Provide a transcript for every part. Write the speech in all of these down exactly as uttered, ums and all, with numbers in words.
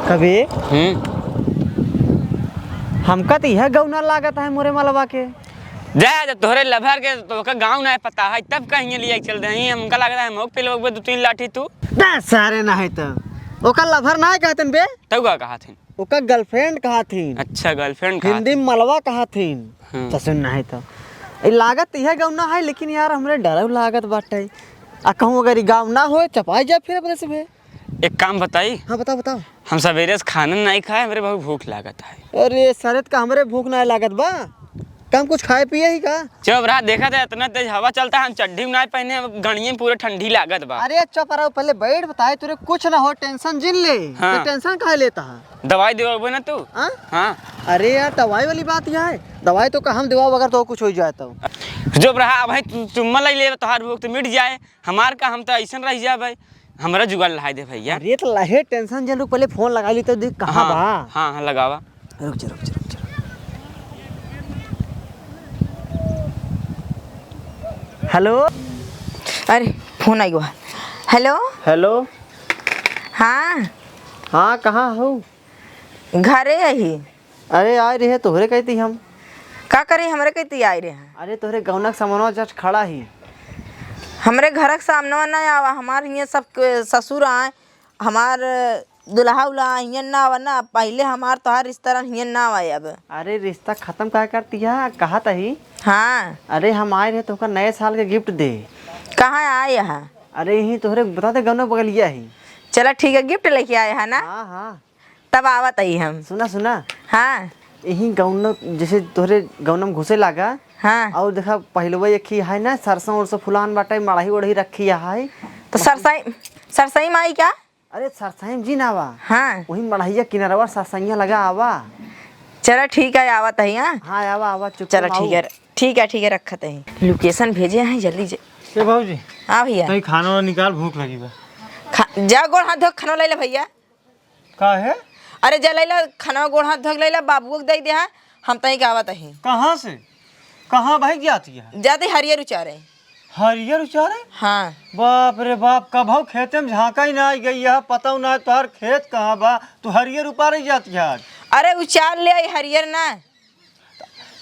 तबे हम्म। हमका तो यह गौना लागत है मोरे मलवा के। जा, जब तोहरे लभर के तोहका गाँव ना पता है, तब कहीं ले चल दे। हमका लागत है मोक पिलवा दो तीन लाठी तू। ना सारे ना है तो। ओका लभर ना कहतन बे। तब का कहत हन? ओका गर्लफ्रेंड कहत हन। अच्छा, गर्लफ्रेंड कहत हिंदी में हन। मलवा कहत हन। हम्म। तो सुन ना है तो। ई लागत यह गौना है, लेकिन यार हमरे डर लागत बाटे। आ कहूँ अगर ई गाँव ना होए, चपाई जा फिर अपने से बे। एक काम बताई? हाँ, बताओ, बताओ। हम सवेरे से खाना नहीं खाए, हमरे बहुत भूख लागत है। अरे, सरेत का हमरे भूख नहीं लागत बा? कम कुछ खाए पिए ही का? चुप रहा, देखा था इतना तेज हवा चलता है, हम चड्ढी में नहीं पहने, अब गणिये में पूरे ठंडी लागत बा। अरे, चुप रहो, पहले बैठ, बताए, तुरे कुछ ना हो, टेंशन जिन ले। हाँ। तो टेंशन काहे लेता है? दवाई देवाबे ना तू? हाँ? हाँ। अरे यार, दवाई वाली बात यह है, दवाई तो का हम देवाब अगर तो कुछ हो जाए तो। चुप रहा, अब भाई तू चुम्मा ले ले, तोहार भूख तो मिट जाए, हमार का, हम तो ऐसन रह जाए भाई। हमरा जुगाड़ लहाई दे भैया। अरे तो लहे टेंशन जन, रुक पहले फोन लगा ली तो देख कहाँ हाँ, बा। हाँ, हाँ, लगावा। रुक जा, रुक जा, रुक जा। हेलो। अरे फोन आई हुआ। हेलो। हेलो। हाँ। हाँ, कहाँ हो? घरे अही। अरे आए रहे तोहरे कहती हम। का करे हमरे कहती आए रहे? अरे तोहरे गौना के सामानवा just खड़ा ही। हमरे घर के सामनवा ना आवा, हमार हियाँ सब के ससुर आए, हमार दुल्हा उल्हा हियाँ ना आवा ना, पहिले हमार तोहार रिश्ता रहन हियाँ ना आवा अब। अरे रिश्ता खत्म काहे करती है, कहा तही। हाँ। अरे हम आए रहे तोहका नए साल के गिफ्ट दे। कहाँ आए यहाँ? अरे यहीं तोहरे बता दे गौना बगलिया ही। चला ठीक है, गिफ्ट लेके आए है ना? हाँ, हाँ। तब आवत ही हम। सुना, सुना। हाँ। यही गौन, जैसे तोहरे गौन में घुसे लागा। हाँ। और देखा, पहिलवा एक ही है ना, सरसों उरसों फुलान बाटे, मड़ही ओढ़ी रखी है। तो सरसई, सरसई माई क्या? अरे, सरसई में जी ना बा। हाँ। वही मड़हिया किनारवा सरसैया लगा आवा। चला, ठीक है, आवत ही, हाँ। हाँ, आवा, आवा, चुप चला, ठीक है, ठीक है, ठीक है, रखत ही। Location भेजे हैं, जल्दी जे। ए भौजी। हाँ भैया। तई खाना वाना निकाल, भूख लगी बा। खा-, जा गोड़ हाथ धो, खाना ले ले भैया। काहे? अरे जा लैला, खाना गोड़ हाथ धो के लैला, बाबुओ के दे दे, हाँ, हम तहीं के आवत ही। कहाँ से? कहाँ भाई जाती है? जाते हरियर उचारे। हरियर उचारे? हाँ। बाप रे बाप, कभौ खेते में झांका ही ना आई गई है, पता ना है तोहार खेत कहाँ बा, तू हरियर उपारे जाती है आज। अरे उचार ले आई हरियर ना।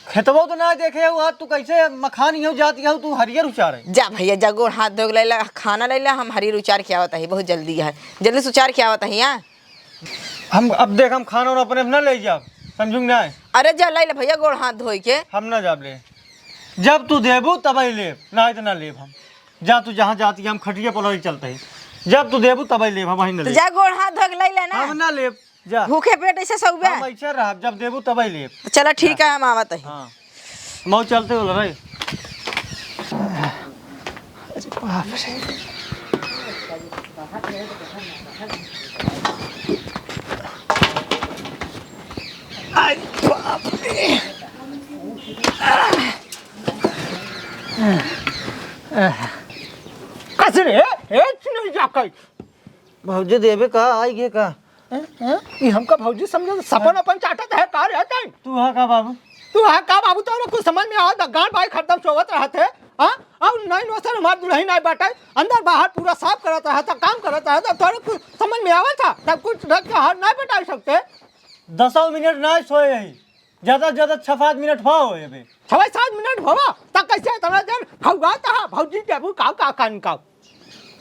खेतवा तो ना देखे हो, आज तू कैसे मखान ही हो जाती है, तू हरियर उचारे। जा भैया, जा गोड़ हाथ धो के लैला, खाना लैला, हम हरियर उचार के आवत ही, बहुत जल्दी है, जल्दी से उचार के आवत ही, हाँ। हम अब देख, हम खाना वाना अपने ना ले जाब, समझू ना? अरे जा लैला भैया, गोड़ हाथ धोई के। हम ना जाब ले, जब तू देबू तबही लेब, ना तो ना लेब हम। जा तू जहाँ जाती है, हम खटिया पर लगे चलते ही, जब तू देबू तबही लेब, हम वहीं ना तो लेब। जा गोड़ हाथ धो के लैला ना। हम ना लेब। जा। भूखे पेट ऐसे सौबे? हम ऐसे रहब, जब देबू तबे लेब। तो चला ठीक है, हम आवत ही। हाँ। मऊ चलते बोल रहे। अरे बाप रे। अरे बाप रे। कैसे रे? ए, ए, सुन जा कई। भौजी देबे का, आई गे का? हैं? हैं? ई हमका भौजी समझे, सपन अपन चाटत है का रे तैं? तू हा का बाबू? तू हा का बाबू, तोरा कुछ समझ में आवत? गांड भाई खत्म सोवत रहत है, हाँ? और नैन वसन हमार दुल्हन आए बाटे, अंदर बाहर पूरा साफ करत रहत, काम करत रहत, तोरा कुछ समझ में आवत था? तब कुछ रख के हाथ नहीं बटाई सकते। दसों मिनट ना सोए यही, ज्यादा से ज्यादा छह पाँच मिनट हुआ हो अबे। छह सात मिनट भवा, त कैसे इतना देर हौगात हा? भौजी देबू का, का कान का?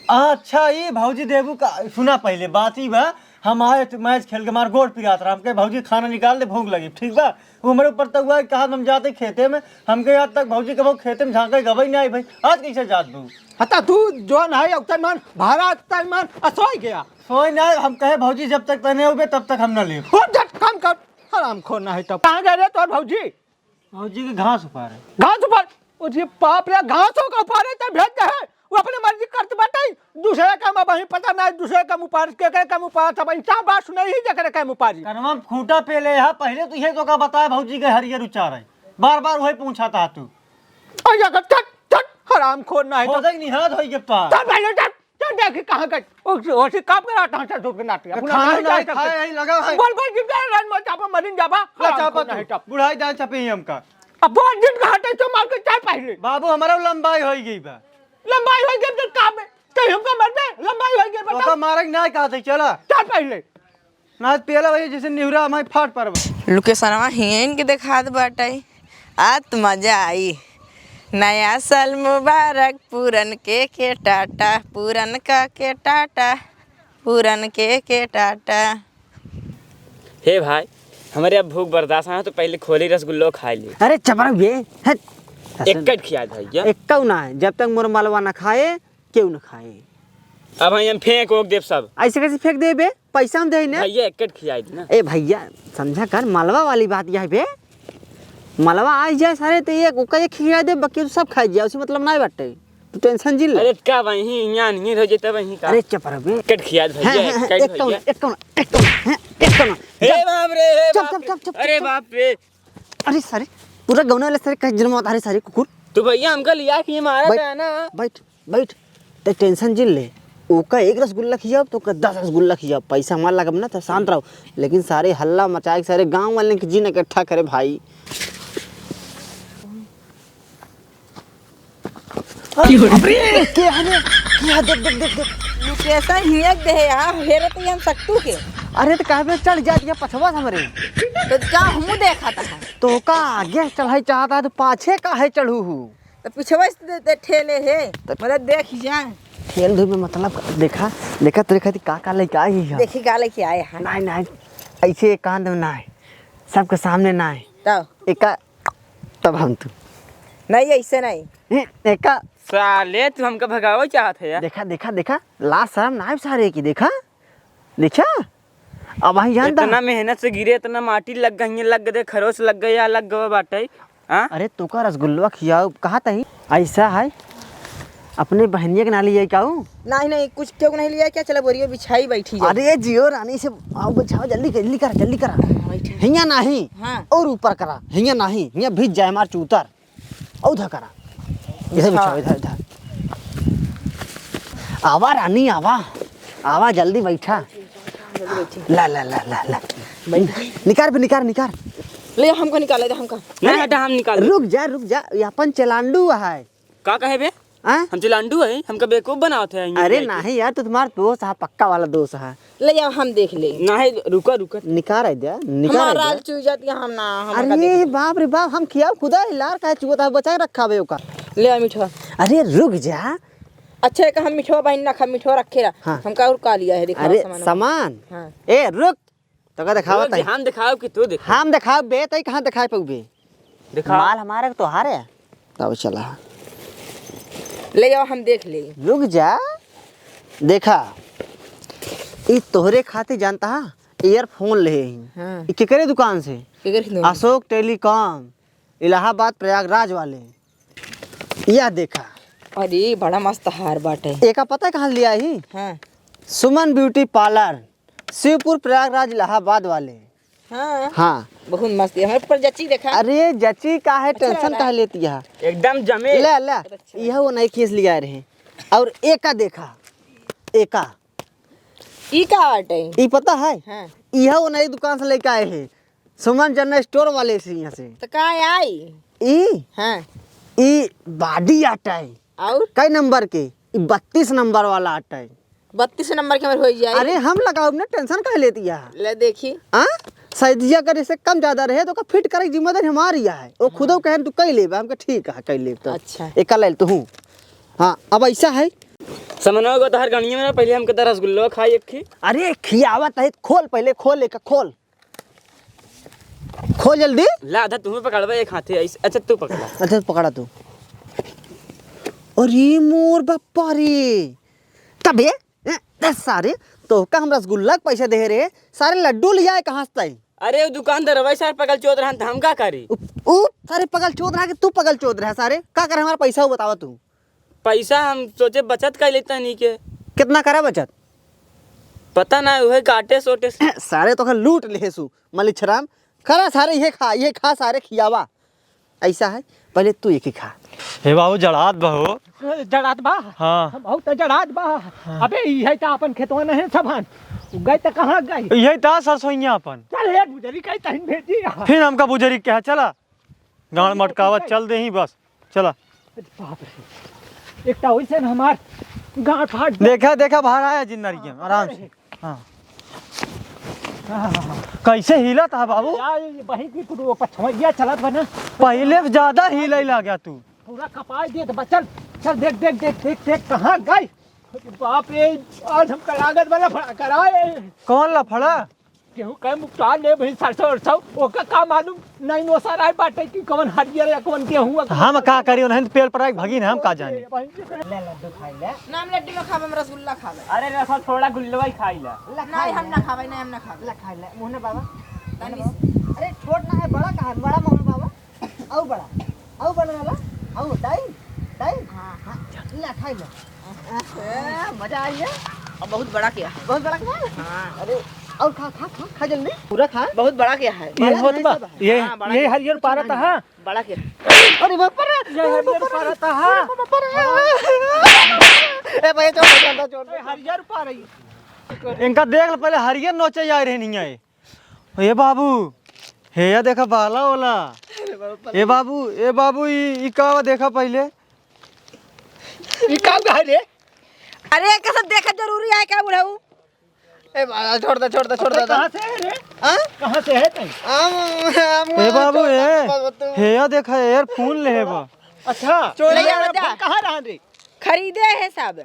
अच्छा, ई भौजी देबू का, सुना पहले बात ई बा, हम आए तो मैच खेल के हमार गोड़ पिरात रहा, हमके भौजी खाना निकाल दे, भूख लगी, ठीक बा? वो हमरे ऊपर तक हुआ, कहा हम जाते खेते में, हमके आज तक भौजी कबो खेते में झांके गबई नहीं आई भाई, आज कैसे जात बू? हता तू जोन है, उतर मन, भारा उतर मन, आ सोई गया। सोई ना, हम कहे भौजी जब तक तने होबे तब तक हम ना लेब। हो झट काम कर, हरामखोर ना है तब। कहाँ गए रे तोर भौजी? भौजी के घास उपारे। घास उपार? ओ जी बाप रे, घासों का उपारे त भेज दे है। वो अपने मर्जी करत बाटे। दूसरे काम अब वहीं पता ना है, दूसरे काम उपार, के, के काम उपार था भाई। क्या बात सुनाई ही जकरे काम उपारी। कनवा में खूंटा पे ले हा, पहले तो ये तो का बताए भौजी के हरियर उचार है। बार-बार वही पूछा था तू। ओ ये कर, चट, चट, हरामखोर ना है तो। हो जाए निहाद होई के पार। चल पहले चट। चल देखी कहाँ गए। ओ, ओ, से काम करा, कहाँ से धूप के नाटी? अपना खाना घर नहीं जाए खाए, सबसे। यही लगा है। बोल, बोल, जिंदा रहन, मत चापा, मरिन जाबा। हाँ, हराम चापा खोर तू। नहीं तो। बुढ़ाई दान चपे ही हमका। अब बहुत दिन कहाँ तक तो मार के चल पहले। बाबू, हमारा लंबाई होई गई बा। लंबाई होई गई तो काम है। तो हमका मर दे, लंबाई होई गई, बताओ। ओका मारे के ना कहते, चला। चल पहले। ना पियला भैया, जैसे निहुरा हमारी फाट परबा। लोकेशनवा हियन के देखात बाटे, आत मजा आई। नया साल मुबारक, पुरन के के टाटा, पुरन का के टाटा, पुरन के के टाटा। हे भाई, हमरे अब भूख बर्दाश्त ना हो, तो पहले खोली रसगुल्लो खाई ली। अरे चपरा बे, हट। एक कट खिया दे भैया। एक कऊ ना है, जब तक मोर मलवा ना खाए, केहू ना खाए। अब हम फेंक ओक देब सब। ऐसे कैसे फेंक देबे? पैसा हम दे ना। भैया, एक कट खिया दी ना। ए भैया, समझा कर, मलवा वाली बात यह है बे। मलवा आ जाए सारे, तो एक ओका एक खिया दे, बाकी सब खा जाए, उसे मतलब ना बाटे। तू tension जिन ले। अरे का भाई, ही यहाँ नहीं रह जेता भाई का। अरे चुप रह बे। कट खिया दे हैं, भैया, हैं, हैं, कट एक कौन, भैया। एक कौन, एक कौन, हैं, एक कौन। हे बाप रे, हे चुप, बाप चुप, रे। चुप, चुप, अरे चुप। बाप रे। अरे सारे, पूरा गौना वाले सारे कह जन्म अरे सारे कुकुर। तू भैया हमका लिया के मारा बैठ, था ना। बैठ, बैठ। ते tension जिन ले। ओका एक रसगुल्ला खियाब, तो ओका दस रसगुल्ला खियाब। पैसा हमार लगब ना, तो शांत रहो। लेकिन सारे हल्ला मचाए के सारे गांव वाले के जिन इकट्ठा करे भाई। अरे बाप रे, के है रे? के है? देख, देख, देख, देख। लोकेशन हियक दे है यार, हेरे तो हम सट्टू के। अरे तो काहे पे चढ़ जात ये पछवा से हमरे? तो का हमू देखा था? तो का आगे चढ़ाई चाहता है तो पाछे काहे चढ़ू हूँ? तो पछवा से दे, दे ठेले है, तो मतलब देख जा। ठेल धूप में मतलब देखा, देखा तेरे खातिर का का लेके आई है। देखी का लेके आए हैं। नहीं, नहीं, ऐसे कांध में ना है, सबके सामने ना है। तब? एका तब हम तू। नहीं, ऐसे नहीं। ए, एका। साले, तू हमका भगावे चाहत है यार। देखा, देखा, देखा, लाज शरम ना है सारे की, देखा, देखा। अब वहीं जान दा। इतना मेहनत से गिरे, इतना माटी लग गई, लग गए, खरोच लग गए, या लग गवा बाटे। हाँ? अरे, तू का रसगुल्लवा खियाओ, कहा तही? ऐसा है, अपने बहनिया के ना लिए का ऊ? नहीं, नहीं, कुछ क्यों नहीं लिया क्या? चला बोरियो बिछाई बैठी जाए। अरे जियो रानी से आओ, बिछाओ, जल्दी कर, जल्दी कर, जल्दी कर। हाँ, बैठी। हियाँ नहीं, हाँ। और ऊपर करा, हियाँ नहीं, हियाँ भीज जाए हमार चूतर। और उधर करा, इधर अच्छा। बिछाओ, इधर, इधर। आवा रानी, आवा, आवा, जल्दी बैठा। जल्दी बैठी। ला, ला, ला, ला, ला। बैठी। निकार भी, निकार, निकार। ले, हमको निकाले दे, हमको। नहीं, हटा, हम निकाल दे। रुक जा, रुक जा, ये अपन चलांडू है। का कहे बे? हाँ? हम चिलांडू है, हमका बेवकूफ बनावत है, यहाँ अरे लेके। नहीं यार, तू तुम्हारा दोस्त है, पक्का वाला दोस्त है। ले जाओ, हम देख ले। नहीं, रुका, रुका। निकार है द्या, निकार हमारा है आल द्या। चुई जाती है, हम ना, हम अरे का देख ले। बाप रे बाप, हम खियाओ खुदा है, लार का चुआ था, बचा के रखा बे ओका। ले आ मिठवा। अरे रुक जा। अच्छा है कि हम मिठवा बहिन ना खा, मिठवा रखे रहा। हाँ। हमका और का लिया है, दिखाओ अरे सामान। सामान? हाँ। ए रुक, तो का दिखावा रोज तई? हम दिखाओ कि तू दिखा? हम दिखाओ बे, तई कहाँ दिखाए पाऊ बे? दिखाओ। माल हमारे के तोहारे है। तब चला। ले जाओ, हम देख ले। रुक जा। देखा, ई तोहरे खातिर जानता है, earphone ले ही। हाँ। ई केकरे दुकान से? केकर दुकान? अशोक टेलीकॉम, इलाहाबाद प्रयागराज वाले। या देखा। अरे, बड़ा मस्त हार बाटे। एका पता है कहाँ लिया ही? हाँ। सुमन ब्यूटी पार्लर, शिवपुर, प्रयागराज, इलाहाबाद वाले। हाँ। हाँ। बहुत मस्त है। हमारे ऊपर जची देखा। अरे, जची का है, अच्छा tension लगा। काहे लेती है? एकदम जमे। ले, ले। अच्छा। यह वो नई केस लिया रहे। और एका देखा, एका। ई का बाटे? ई पता है? हाँ। यह वो नई दुकान से लेके आए हैं। सुमन जनरल स्टोर वाले से यहाँ से। तो का आई? ई? हाँ। ई body आटा है। और? कई नंबर के? ई बत्तीस नंबर वाला आटा है। बत्तीस नंबर के हमर हो जाए। अरे हम लगाउब ना, tension काहे लेती है? ले देखी। हाँ? सैदिया का जैसे कम ज्यादा रहे तो ओका fit करे की जिम्मेदारी हमारी है। वो खुदो हाँ। कहे तू कई लेबा, हमके ठीक है कई लेब तो। अच्छा। एक ले तू। हाँ, अब ऐसा है। समनवा को तोहर गणिया में पहले हमके तो रसगुल्लो खाई एक खी। अरे खियावत है, खोल पहले, खोल एक खोल। खोल जल्दी। ला, आधा तुम्हें पकड़बे एक हाथे, ऐसे, अच्छा, तू पकड़ा। अच्छा, पकड़ा तू। अरे मोर बापा रे। तबे, ए, ए, सारे, तो का हम रसगुल्ला के पैसे दे रहे, सारे लड्डू लिया है कहाँ से तई? अरे, वो दुकानदार वही सारे पगल चोद रहन, तो हम का करी? उ, उ सारे पगल चोद रहा कि तू पगल चोद रहा सारे? का करे हमारा पैसा, वो बतावा तू। पैसा हम सोचे बचत कर लेता नहीं के। कितना करा बचत? पता ना, वही काटे सोटे से। सारे तो लूट ले सु, मलिछराम। खरा सारे, ये खा, ये खा सारे, खियावा। ऐसा है, पहले तू एक ही खा। हे बाबू, जड़ात बा हो। जड़ात बा? हाँ। बहुत तो जड़ात बा। हाँ। अबे, इहे तो अपन खेतवा न है सबहन। गए तो कहाँ गए? इहे तो सरसोइया अपन। चल, हे बुजरी कहीं तहिन भेजी। फिर हमका बुजरी कहा, चला। गाड़ मटकावत चल दे ही बस। चला। अरे बाप रे। एक तो वैसे न हमार गांठ फाट गया। देखा, देखा, बाहर आया जिन नरिया, हाँ, आराम से। हाँ। कैसे हिलत है बाबू? यार, ये वहीं की तू पछवैया चलत बा ना। पहिले से ज्यादा हिलै लाग्या तू। पूरा कपाई देत बा। चल, चल, देख, देख, देख, देख, देख, कहाँ गई? बाप रे, आज हम करागत वाला फड़ा कराए। कौन लफड़ा? केहू कहे मुक्ता ले भाई सरसों, सरसों, ओका का मालूम? नहीं, नोसा राय बाटे कि कौन हरियर या कौन गेहूं। हम का करी, उन्हें पेड़ पर आके भगी ना, हम का जानी। ले लड्डू खाई ले। ना, हम लड्डू ना खाबे, हम रसगुल्ला खाबे। अरे रसा थोड़ा गुल्लवा ही खाई ला। ले नहीं, खाई हम ले। ना खाबे, नहीं, हम ना खाबे। ले खाई ले, मोहन बाबा। तनी से। अरे छोट ना है, बड़ा का है, बड़ा मोहन बाबा। आऊ बड़ा, आऊ बड़ा वाला, आऊ डाइन, डाइन। हाँ। हाँ, ले खाई ले। ए, मजा आई है। और बहुत बड़ा किया है। बहुत बड़ा किया है? हाँ। अरे, और खा, खा, खा, खा जल्दी। पूरा खा। बहुत बड़ा किया है। ये बड़ा होत है बा, सब है। ये, हाँ, बड़ा ये किया है। हरियर पारत है। बड़ा किया है। अरे बाप रे। ये हरियर पारत है। बाप रे। ए भाई, छोड़, छोड़, छोड़, छोड़। ए, हरियर पा रही। इनका देख ले, पहले हरियर नोचे आए रहे नहीं आए। ए बाबू, हे या देखा बाला ओला। अरे बाबा, ए बाबू, ए बाबू, ई, ई का बा देखा पहिले। ई का बा रे? अरे, एकर सब देखा जरूरी है का बुढ़ऊ? ए बाबा, छोड़ दे, छोड़ दे, छोड़ दे। कहाँ से है रे? हाँ? कहाँ से है तू? हम, हम ए बाबू, छोड़ दे, ए, बाबा, तू। हे या देखा, earphone ले बा। अच्छा, छोड़ ले दे, यार, बता। Phone कहाँ रहा रे? खरीदे है सब।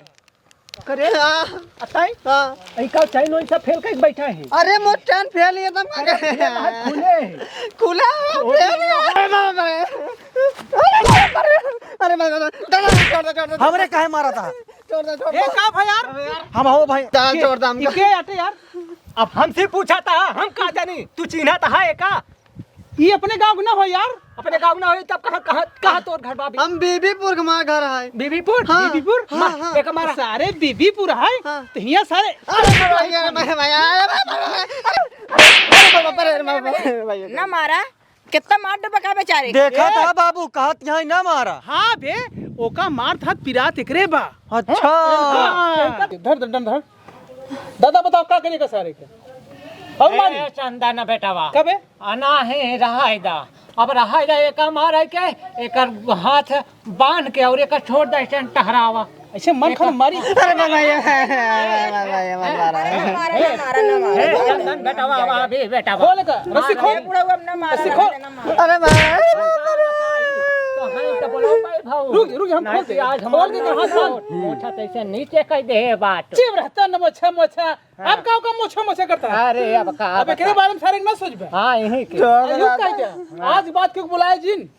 करे? हाँ। अताई? हाँ। ई का चैन वैन सब फेल करके बैठा है? अरे, मोर चैन फेल है, तब का अरे, करे? फेल है, खुले है। खुला है, ओ, फेल है। अरे, बाप रे। अरे, बाप रे। अरे, बाप रे। दादा, छोड़ दे, छोड़ दे, छोड़ दे। हमरे काहे मारा था? छोड़ दे, छोड़ ए, दे। का भाई यार? हम हो भाई। दादा, के, छोड़ दे हमका। के आटे यार? अब हमसे पूछा था, हम का जानी? तू चिन्हा था है का? ई अपने गाँव के ना हो यार। अपने गाँव ना हो तब कहाँ, कहाँ, कहाँ तोर घर बा? हम बीबीपुर के हमार घर है। बीबीपुर? हाँ, बीबीपुर? हाँ, मार, हाँ। एक मारा। सारे बीबीपुर है, हाँ। तो हियाँ सारे अरे, अरे, अरे, अरे, अरे, अरे, बाप रे, अरे, बाप रे, अरे, बाप रे। ना मारा, कितना मार डबका बेचारे के। देखा ए। था बाबू, कहत यहाँ ना मारा। हाँ बे, ओका मार था पिरात एकरे बा। अच्छा। हाँ। धर, धर, धर, धर। दादा बताओ का करे का सारे के? और ए, मारी? चंदा ना बेटावा। कबे? अना है रहायदा। अब रहायदा एक मारे के, एकर हाथ बांध के और एकर छोड़ दे, ऐसे टहरावा। ऐसे मन खन मारी। अरे बाबा, ये, बाबा, ये मत मारा। अरे मारा, ना मारा, ना मारा। ए, चंदन बेटावा, अब अभी बेटावा। खोल का, रस्सी खोल। ए, बुढ़ऊ, अब ना मारा, रस्सी खोल। ना मारा। अरे बाबा। तो हाँ, तो बोलो भाई भाऊ। रुक, रुक, हम नहीं खोल दे। आज खोल दे, हमारा हाथ बांध। मोछा तैसे नीचे कह दे बात। चुप रहता न मोछा, मोछा। हाँ। अब का, का मोछा, मोछा करता है? अरे, अब का अब एकरे बताई? बारे में सारे ना सोचबे। हाँ, यही के। छोड़ अरे, दे रुक दादा। जा। हाँ। आज बात क्यों बुलाए जिन?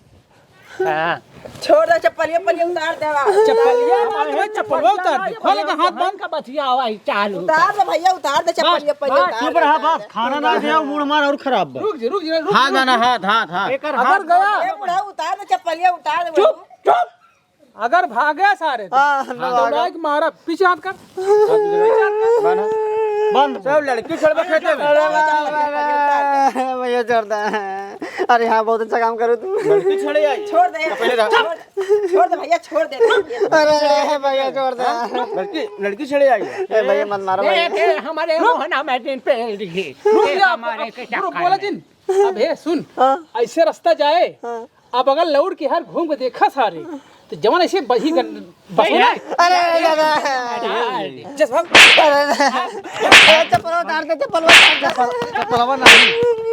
हाँ। छोड़ दे, चप्पलिया, पलिया उतार दे बा। चप्पलिया ना, भाई, चप्पलिया उतार दे। खोल के हाथ बांध। का बतिया आवा ही चालू। उतार दे भैया, उतार दे चप्पलिया, बस, पलिया बस, उतार चुप दे, रहा, उतार बस, दे। खाना ना दे, मूड मार और खराब बा। रुक जी, रुक जी, रुक, हाथ रुक। आना, हाथ, हाथ, हाथ। एकर अगर हाथ गया। ए बुढ़ा, उतार दे चप्पलिया, उतार दे चुप, बुढ़ा। चुप। अगर भागे सारे तो हाँ, हम लोग आ गए। मारा, पीछे हाथ कर। बंद। सब लड़की छोड़बे खेते में। अरे वाह, वाह, वाह, वाह, भैया छोड़ दे। अरे हाँ, बहुत अच्छा काम करो तुम। लड़की छोड़े आई। छोड़ दे। पहले रहा। छोड़, छोड़ दे भैया, छोड़ दे। अरे भैया छोड़ दे। लड़की, लड़की छोड़े आई। ए भैया मत मारो ए, भाई। ए, हमारे मोहना में दिन पे रुक ए, जा, हमारे के रुक, चक्कर बोला में। जिन। अब हे सुन, हाँ। ऐसे रास्ता जाए, हाँ। अब अगर लौट के हर घूम के देखा सारे, तो जवन ऐसे बही गन-, बस भैया। ना। अरे, अरे, दादा। जस भाग। अरे, अरे, चप्पल उतार दे, चप्पल उतार दे। चप्पलवा नहीं।